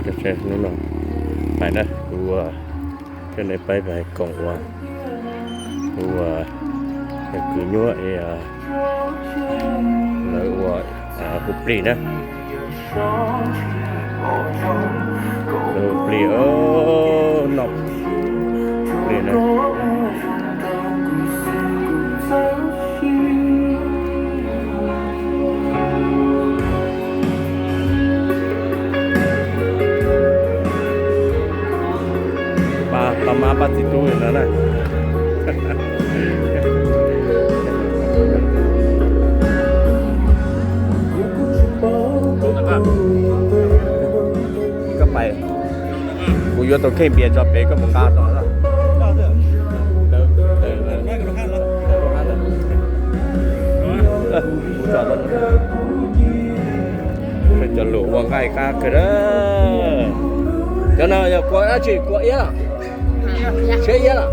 Hnub no pais na, kuv coj nej pais pais koom ua, kuv ua kwv nyuab es lawv ua hu plig na. Hu plig, noj plig na. Pab tau mab pab txiv tub no na. Koj pais, kuv yuav tau kheej npias tso pem koj mus nqa tod. Cov lus ua nqaij qab kawg a. Cov no yog kua dab tsi, kua iab los? Siab iab los?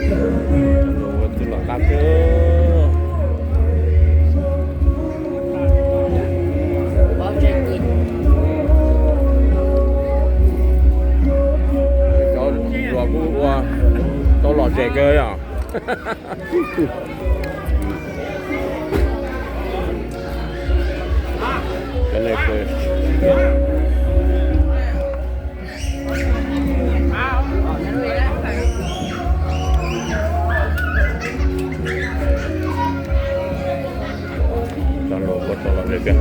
Cov lus ua txij los qab kawg. Cov luas kuj ua tau lom zem kawg yom. Cov luas ua tau lom zem kawg.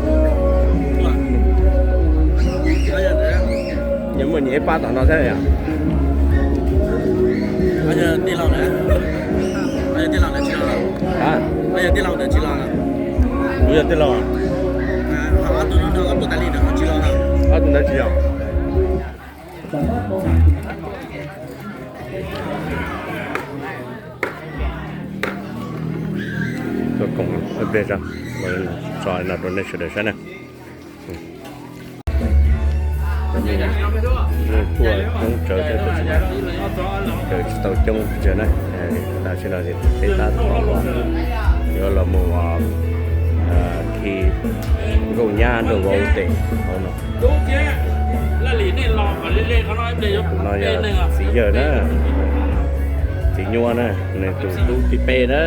Nyias muaj nyias ib pab tom no thiab yom? Kuv yog tij laug. Ob tug ntawd tsis yog. Tuaj koom ib pliag tso, tso no rau nej sawv daws saib na. Tuaj coob tsawv thiab tab sis mas tsis tau coob pes tsawg na. Tam sim no ces peb tab tom yuav los mus khi nkauj nyab nraug vauv tes hauv no. Tus no yog txiv yawg na, txiv nyuab na, nws tus tub thib peb na.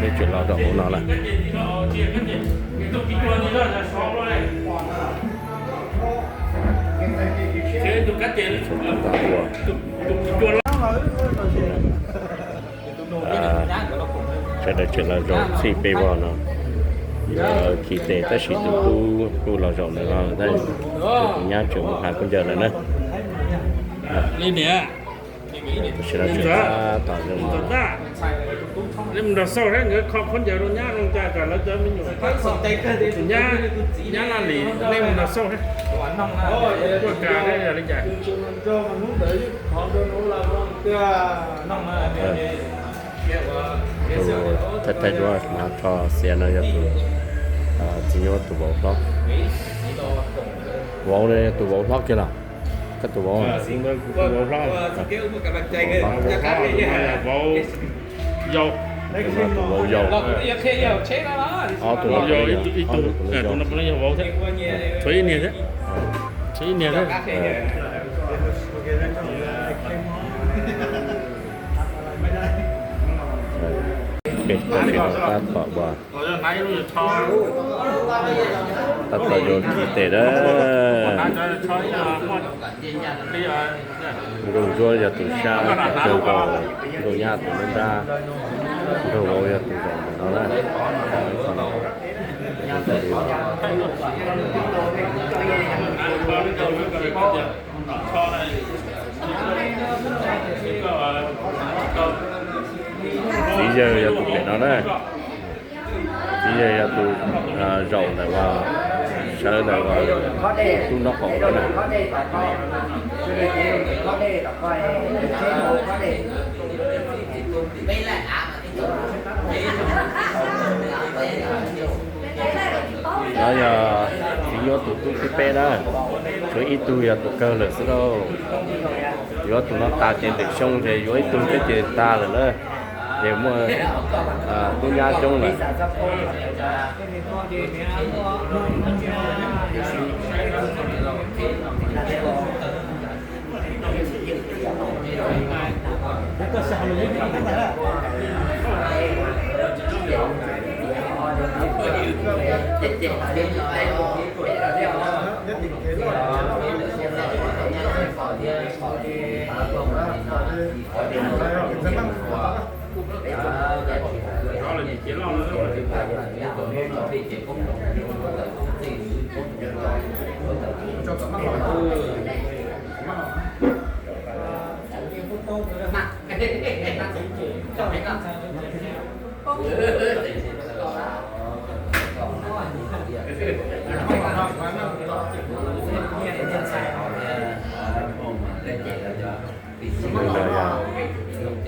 Peb tseem los rau hauv no lawm. Sawv daws tseem los zaum txij peb vog no, yuav khi tes tab sis tus tub kuj los zaum ntawm no lawm, tus nyab tseem mus hais khaub ncaws lawm na. Tam sim no tseem tab tom zoo. Nej mus nrog xauj thiab, nkawd kho khaub ncaws rau nyab zoo cas kom lawv cov me nyuam, tus nyab, nyab Laj Lis, nej mus nrog xauj thiab. Tuaj kas thiab yog li cas? Tus thaij thaij duab hnav tsho xiav no yog tus txiv nyuab tus vauv hlob. Vauv no yog tus vauv hlob kiag los? Koj tus vauv, vauv hlob, vauv yau, tus vauv yau. Ob tug no yog vauv thiab, tshuav ib niag thiab, tshuav ib niag thiab. Tab tom ua, tab tom yuav khi tes na. Nkauj ntsuab yog tus sab, nkauj nyab tus nruab nrab, nraug vauv yog tus zaum ntawm no na. Txiv yawg yog tus pem no na. Txiv yawg yog tus zaum ntawm uas sawv ntawm uas tub nraub qaum no na. No yog txiv nyuab tus tub thib peb na, tshuav ib tug yog tus kawg lawm xwb lauj. Yuav tus no tas ces ntev xyoo ces yuav ib tug thiab ces tag lawm na. Ces muaj tub nyab coob lawm.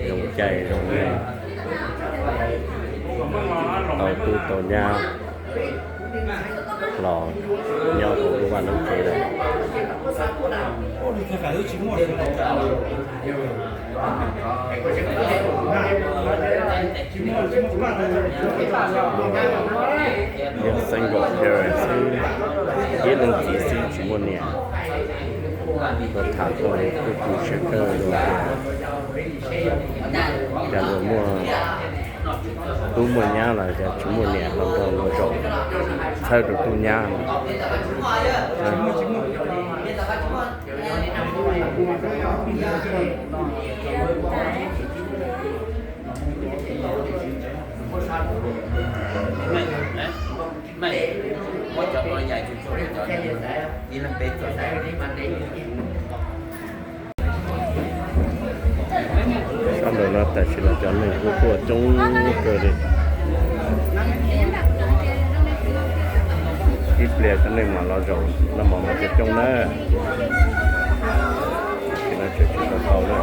Zoo cai zoo, tau tub tau nyab los nyob hauv lub vaj lub tsev lawm. Yog single parent xwb, ib leej txiv xwb tsis muaj niam. Kuv tham tau kuj tu siab kawg tias cov uas muaj tub muaj nyab los yog tsis muaj niam los nrog luag zaum txhawb rau tub nyab no. Sab nraud no tam sim no cov neeg kuj tuaj coob kawg li. Ib pliag cov neeg mam los zaum noj mov mas coob coob na. Tam sim no tseem tsis tau tau na.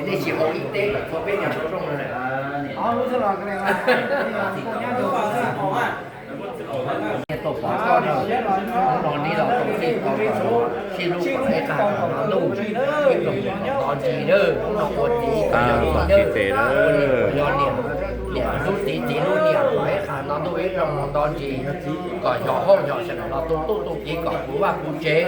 Nej tsis haus ib teb kom txog peb nyuag sov zoo na. Tau pov koj na, hnub no neb los tau txij tau kom sib hlub kom ib qho no ntuj ib ploog nto ntsis na, hnub no ua txiv kom yog txiv na, ua niam kom yog niam, niam hlub txiv txiv hlub niam kom ib qho no ntuj ib ploog nto ntsis, kom yog hauj yog seem los tu ntuj tu kiv kom puv vaj puv tsev,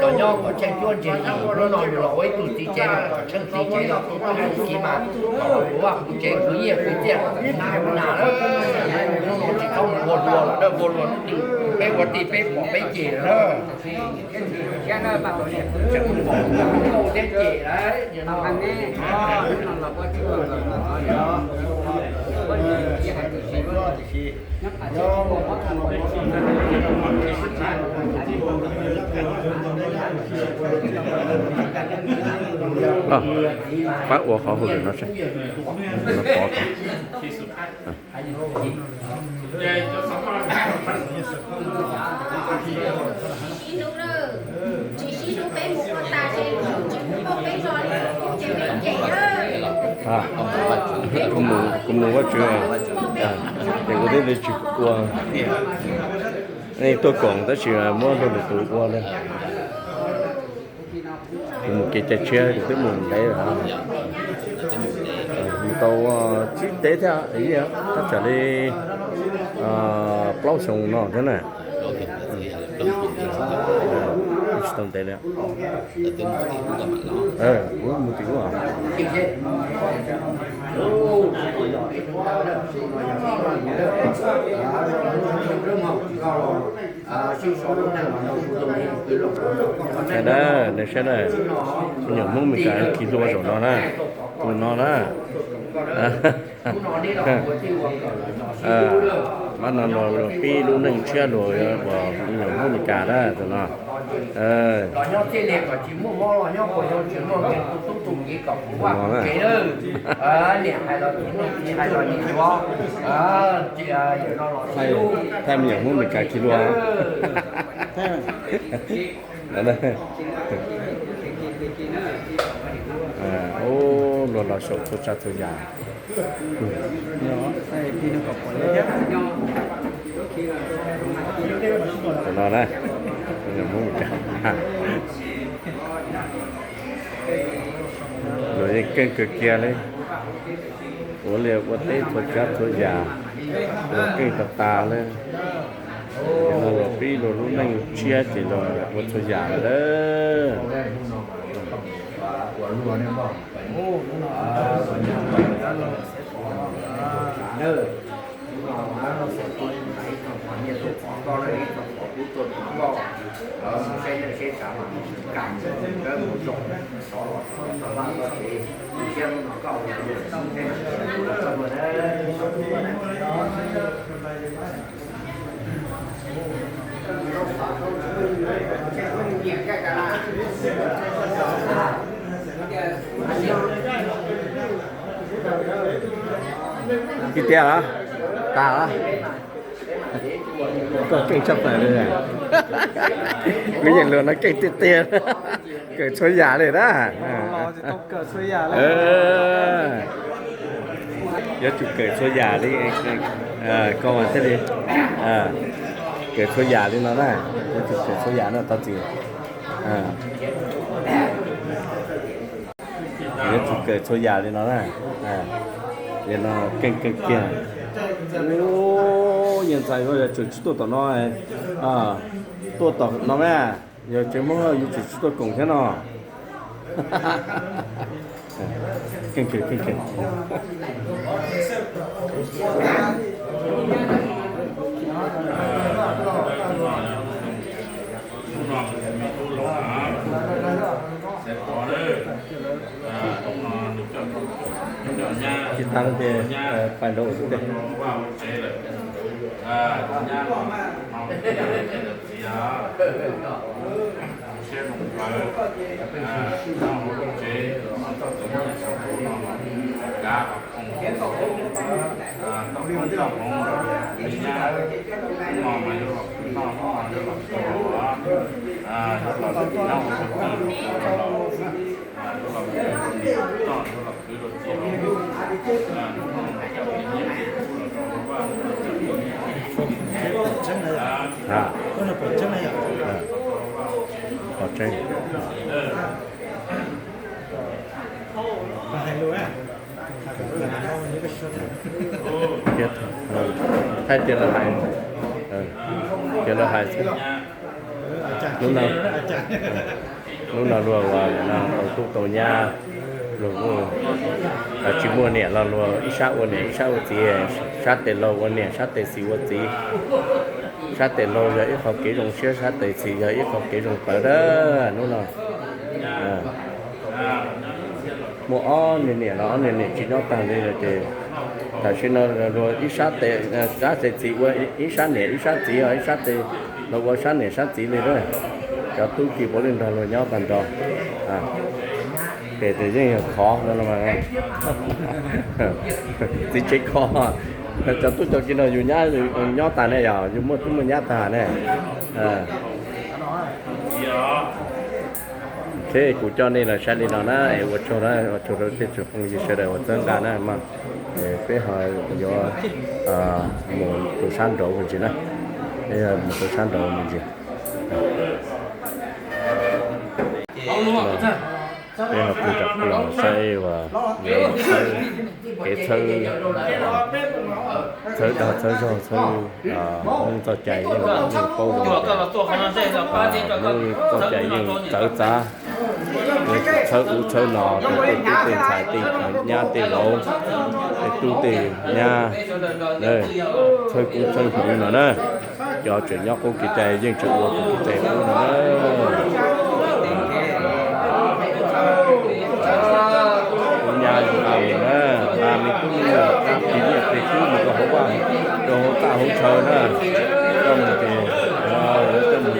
los nyob kom tsheej cuab ntse yim, hnub no yus los ua ib tug txiv tsev mas kom tsheej txiv tsev los tu ntuj tu kiv mas kom puv vaj puv tsev khwv nyiaj khwv txiaj kom nas ua nas lawm. Hnub no tsis txhob mus ua luag lawm, ua luag hnub twg peb ua tij peb pom peb cem lawm. Tseem pom nkauj thiab cem lawm. Pab ua qhov hauj lwm no seb, no pov tau. Tsis sib hlub, tsis sib hlub peb mus ua tas ces tsis pub peb zos li, ces peb cem na. Kuv mus Vaj Tswv, ces kuv thiaj li tsis ua. Nej tuaj koom tab sis muab luag lwm tus ua li. Kuv mus kev cai tshiab kuv twb mus ntev lawm. Mus tau tsib teb thiab, tab tsam li plaub xyoo no thiab na. Tsis tau ntev li. Kuv mus tim ub. Saib na, nej saib na, me nyuam Hmoob Mes Kas khi hlua zaum no na, tus no na. Mab no los pib lub neej tshiab luag uas me nyuam Hmoob Mes Kas na, tus no. Los nyob txij li kom tsis muaj mob los nyob puas yog tsis muaj nqi tu tub tu kiv kom puv vaj puv tsev na. Niam hais los txiv, txiv hais los niam yuav. Thaij me nyuam Hmoob Mes Kas khi hlua. Ub, luag los xyaum txhua tsav txhua yam. Qhov no na, luag yeej keej kawg kiag li, ua liaj ua teb txhua tsav txhua yam, luag keej tas tas li. Luag pib luag lub neej tshiab ces luag ua txhua yam lawm. Tib tiag los? Tas los? Koj keej tshaj plaws li. Kuv yeej luag no keej tiag tiag. Kawm txhua yam li na. Yuav tsum kawm txhua yam li. Koj mas thiaj li kawm txhua yam li no na. Yuav tsum kawm txhua yam no tau txiv. Yuav tsum kawm txhua yam li no na. Yog no keej keej kiag. Ub, niag ntxhais yuav tsum tsis tuaj tom no, tuaj tom no mas yog tseem muab yus tsum tsis tuaj koom thiab no. Keej kiag, keej kiag. Tsis tas tias pais nrau ua teb. Pom tseeb. Thiab thaij tias lawv hais, tias lawv hais xwb. Hnub no, hnub no luag ua tau tub tau nyab, luag tsis muaj niam los luag ib sab ua niam ib sab ua txiv, sab tes laug ua niam sab tes txiv ua txiv. Sab tes laug yog ib qho kev zoo siab, sab tes txiv yog ib qho kev zoo tawv dab hnub no. Muaj ob niag niam los ob niag niam tsis nyob tag li lawm ces tam sim no luag ib sab tes, sab tes txiv ua ib sab niam ib sab txiv, ib sab tes laug ua sab niam sab txiv li lawm. Cov tub kis puav leej nrog luag nyob tag nrho. Ces yeej yog khov no, txiv tsev khov. Cov tub cov kis no yus nyob tas ne, yog yus muaj tub muaj nyab tag ne. Ces kuv coj nej los saib li no na, es ua tsaug na, ua tsaug rau tej tsoom phooj ywg sawv daws uas txhawb nqa na mas, peb ho yuav mus rau sab nraud me ntsis na, peb mus rau sab nraud me ntsis. Peb ho pw rau qhov los saib uas kev txhawb, txhawb dag txhawb zog, txhawb Hmoob txoj cai yeej paub zoo tias Hmoob txoj cai yeej txawv txav. Yuav tsum txhawb ub txhawb no rau tej tub tej ntxhais tej nyab tej vauv, tej tub tej nyab, txhawb kub txhawb hmoov no na. Cov tseem nyob qub kev cai yeej tseem ua qub kev cai qub no na. Ub nyab zoo li na, nqa me tub me nyuam, nqa plig nyiaj plig kub mus rau hauv vaj, rau hauv txaj hauv chaw na. Coj mus ces, coj mus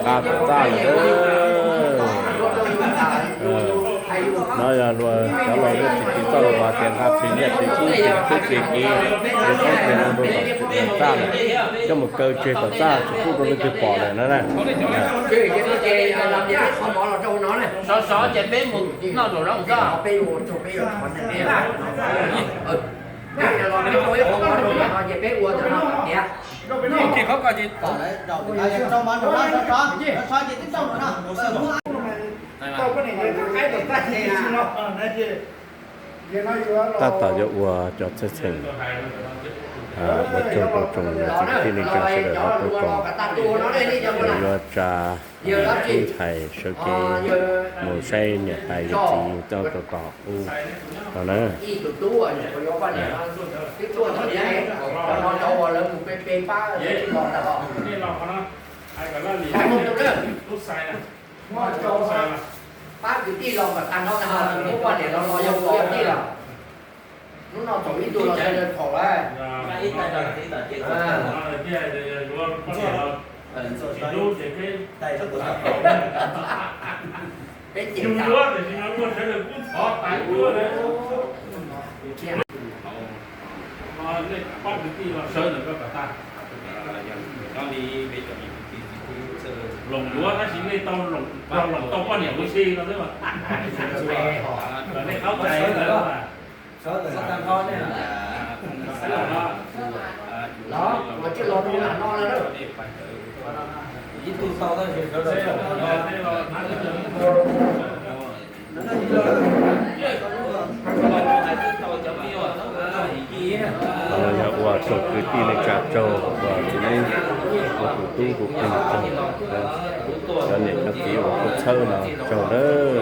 nqa tom txaj lawm. No yog luag cov laus yuav tsis tiv txoj lus mas tias nqa txhia nyiaj txhia kub txhia kub txhia kiv, txhia kub txhia no rau tom txaj lawm, coj mus kaw tseg tom txaj tsis pub rau leej twg pom lawm na. Tab tom yuav ua cov txheej txheem ua tsaug rau tsoom niam txiv kwv tij neej tsa sawv daws hauv rooj koom, yuav tsa tub ntxhais sawv kev mus saib niam tais yawm txiv coj rau tom ub no na. Pab kwv tij los mas tag no, muab poj niam los los yog kuv yog tij los. Hnub no thaum ib tug los thaum lawm. Peb cem Yog ua tsoom kwv tij neej tsa tsaug, ua txiv neej, ua tus tub tus kiv tsaug, cov niam cov txiv uas tuaj txhawb no tsaug nawb.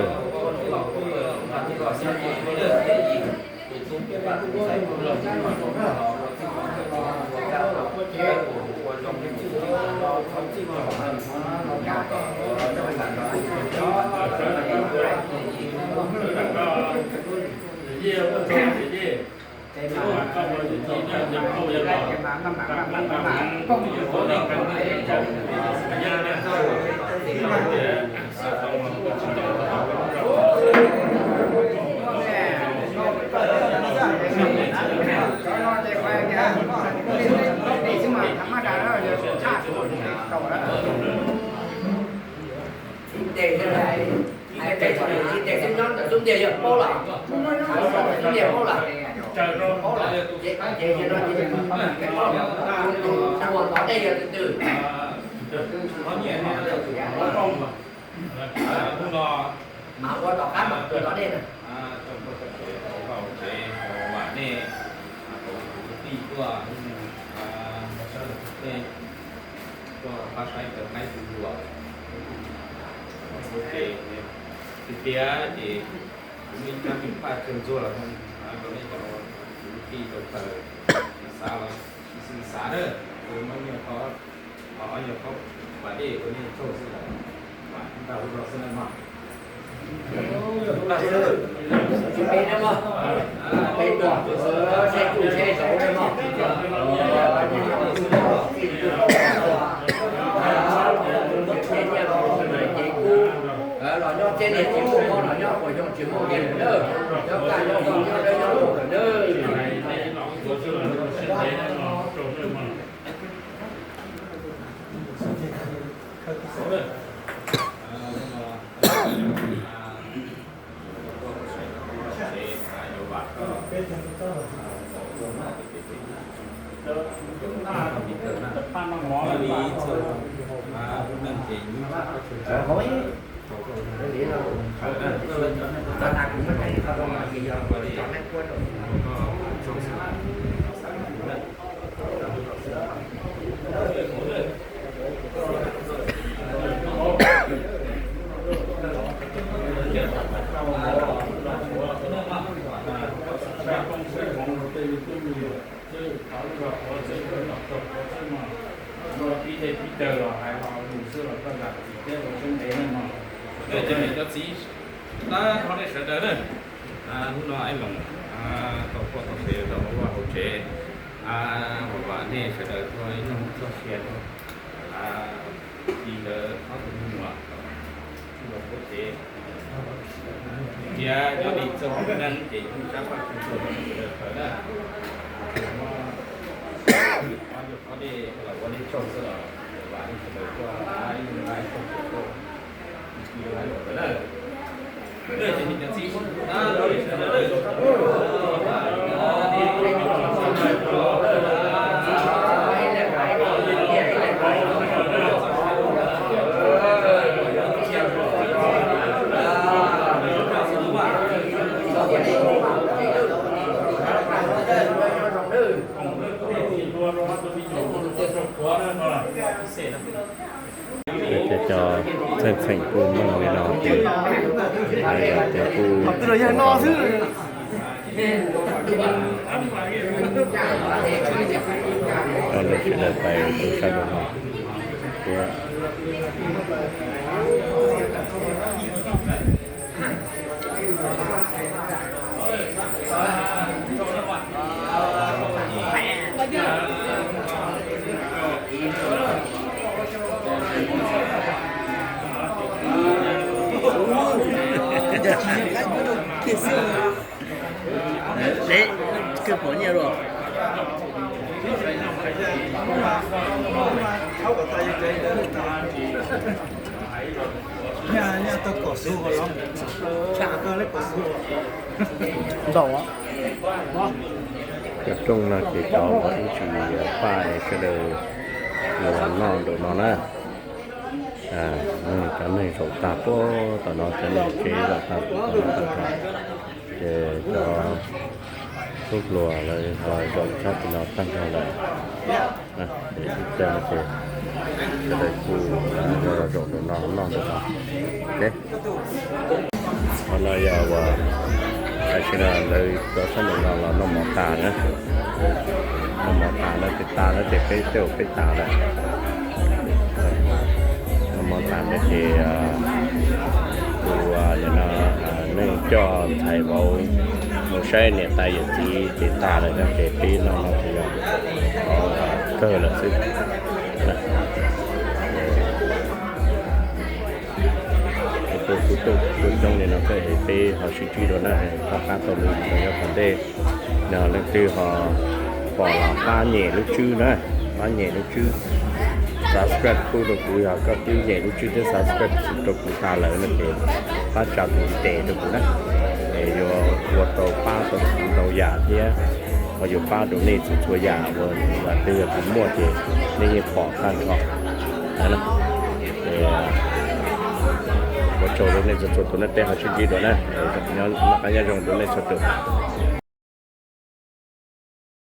Ib tes, ib tes xwb nyob ntawm xub ntiag yog paub lawm, xub ntiag paub lawm, paub lawm, ces no tus tus tus tom dej yog tus twg? Hnub no mas ua tom qab mas tus tom dej na. Tsev vam nej tij tuaj, nej tuaj pab saib tau qaib tus luam. Ua ke tiag tiag ces kuv muaj ib rab me paj tsawg ntxuag los rau nej cov kwv tij tau kawm xav los xav na, kuv muab nyuag qhov, qhov nyuag qhov pas dej rau nej tsaug xwb, mas ntag ua rau xwb na mog. Los nyob txhiab niag txiv muaj mob los nyob puas xyoo tsis muaj nqi lawm na, nyob kaj nyob zoo nyob dawb nyob zoo lawm na. Cov niam cov txiv, tab hlob nej sawv daws na, hnub no Aib Loos tau poj tau sev tau vaj hauv tsev, vam nej sawv daws txhua ib txoj sia, txij ntawd ob tug me nyuam los pub tsev. Thiab nyob li txog neej ces kuj sab paj txog sawv daws kawg na. Ob dej los ua dej tsaug xwb los vam sawv daws tuaj ib tsaug sawv daws. Ces cov txheej txheem kuj meej li no ces, ces kuj coj nej sawv daws pais tu sab nraum no thiab. Deb, kawg pom nyiaj los. Cov rooj no ces cov uas ib tsis paj es sawv daws los noj nraum no na. Cov neeg zaum tag puag tom no, cov neeg tsev zaum tag puag tom no tag nrho. Ces cov tub hluas lawv ho zaum sab tim no tag nrho lawm. Ib co ces sawv daws kuj zaum nraum no noj nraum no. Qhov no yog uas tam sim no lawv cov sab nraum no los noj mov tas na. Noj mov tas no ces tas no ces peb tej zaum peb tas lawm. Noj mov tas no ces tus, nim no neeg coj ntxhais vauv mus saib niam tais yawm txiv ces tas lawm no ces peb noj no ces yog qhov kawg lawm xwb. Kuv tuaj kuj tuaj coob li no xwb es peb ho sib ntsib dua na, ho qab tau lus rau yav tom ntej. Yog leej twg ho pom los pab nyem lub tswb na, pab nyem lub tswb subscribe pub rau kuv, yog koj twb nyem lub tswb thiab subscribe rau kuv tas lawm no ces pab tsa tus ntes rau kuv na, es yuav ua tau pab tau kuv ntau yam thiab ho yuav pab rau nej txhua txhua yam uas yam twg yog kuv muaj ces nej yeej pom tag nrho. Ua tsaug rau nej txhua txhua tus na, peb ho sib ntsib dua na, noj qab nyob zoo rau nej txhua tus.